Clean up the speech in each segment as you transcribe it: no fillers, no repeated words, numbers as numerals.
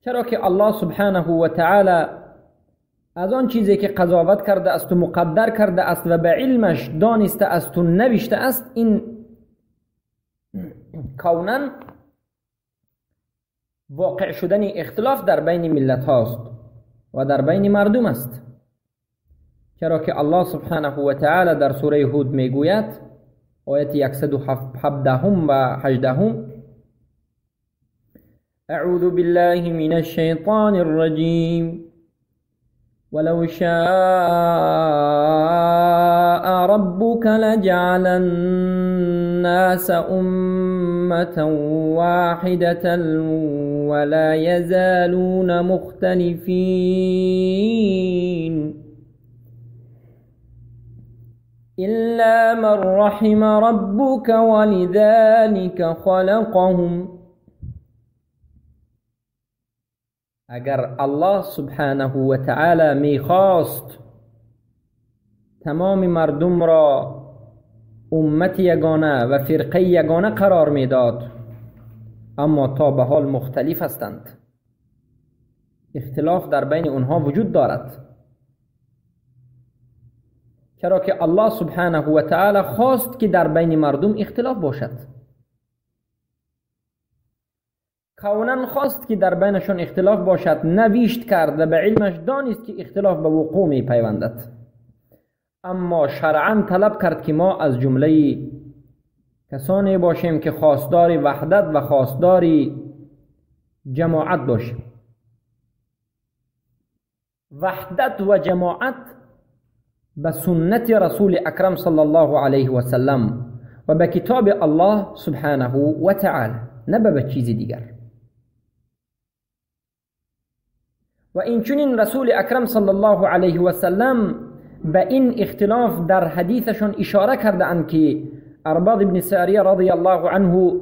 چرا که الله سبحانه و تعالی از آن چیزی که قضاوت کرده است و مقدر کرده است و به علمش دانسته است و نوشته است، این کوناً واقع شدن اختلاف در بین ملت هاست و در بین مردم است. چرا که الله سبحانه و تعالی در سوره هود میگوید، آیت 117 و 18: اعوذ بالله من الشیطان الرجیم ولو شاء ربك لجعل الناس أمة واحدة ولا يزالون مختلفين إلا من رحم ربك ولذلك خلقهم. اگر الله سبحانه و تعالی میخواست تمام مردم را امت یگانه و فرقه یگانه قرار میداد، اما تا به حال مختلف هستند، اختلاف در بین اونها وجود دارد، چرا که الله سبحانه و تعالی خواست که در بین مردم اختلاف باشد. کوناً خواست که در بینشان اختلاف باشد، نوشت کرد و به علمش دانست که اختلاف به وقوع می پیوندد، اما شرعاً طلب کرد که ما از جمله کسانی باشیم که خواستار وحدت و خواستار جماعت باشیم. وحدت و جماعت به سنت رسول اکرم صلی الله علیه و سلم و به کتاب الله سبحانه و تعالی، نه به چیز دیگر. و اینچنین رسول اکرم صلی الله علیه و سلم به این اختلاف در حدیثشون اشاره کرده اند که ارباض ابن ساریه رضی الله عنه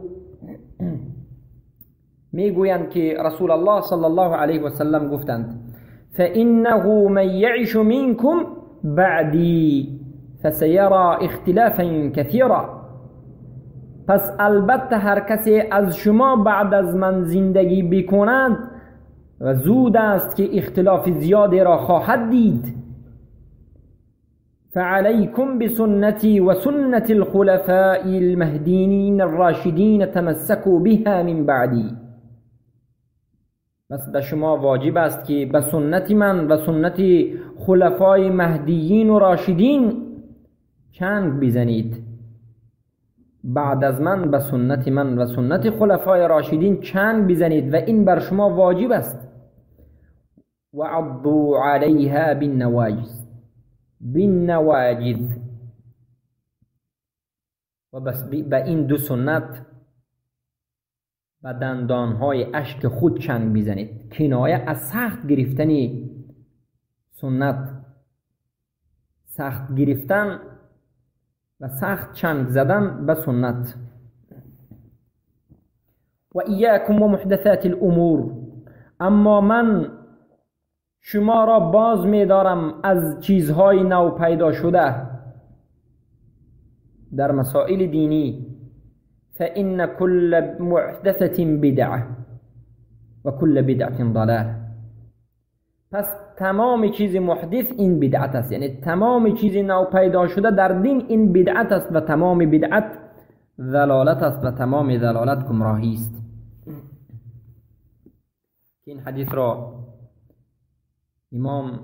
میگویند که رسول الله صلی الله علیه و سلم گفتند: فإنه من یعش منکم بعدی فسیرى اختلافا کثیرا. پس البته هر کسی از شما بعد از من زندگی بکند و زود است که اختلاف زیادی را خواهد دید. فعلیکم بسنتی و سنت الخلفاء المهدیین الراشدین تمسکوا بها من بعدی. پس به شما واجب است که به سنت من و سنت خلفای مهدیین و راشدین چنگ بزنید. بعد از من به سنت من و سنت خلفای راشدین چنگ بزنید و این بر شما واجب است. و عضوا علیها بالنواجذ، بالنواجذ. و بس به این دو سنت به دندانهای اشک خود چنگ بزنید. کنایه از سخت گرفتن سنت، سخت گرفتن و سخت چنگ زدن به سنت. و ایاکم و محدثات الامور. اما من شما را باز می‌دارم از چیزهای نو پیدا شده در مسائل دینی. فإن كل محدثة بدعة و كل بدعة ضلال. پس تمام چیز محدث این بدعت است، یعنی تمام چیز نو پیدا شده در دین این بدعت است و تمام بدعت ضلالت است و تمام ضلالت گمراهی است. این حدیث را امام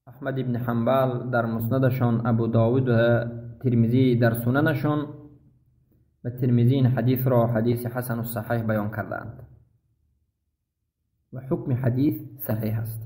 احمد بن حنبل در مسندشان، ابو داود و ترمذی در سننشان و ترمذی این حدیث را حدیث حسن و صحیح بیان کردند و حکم حدیث صحیح است.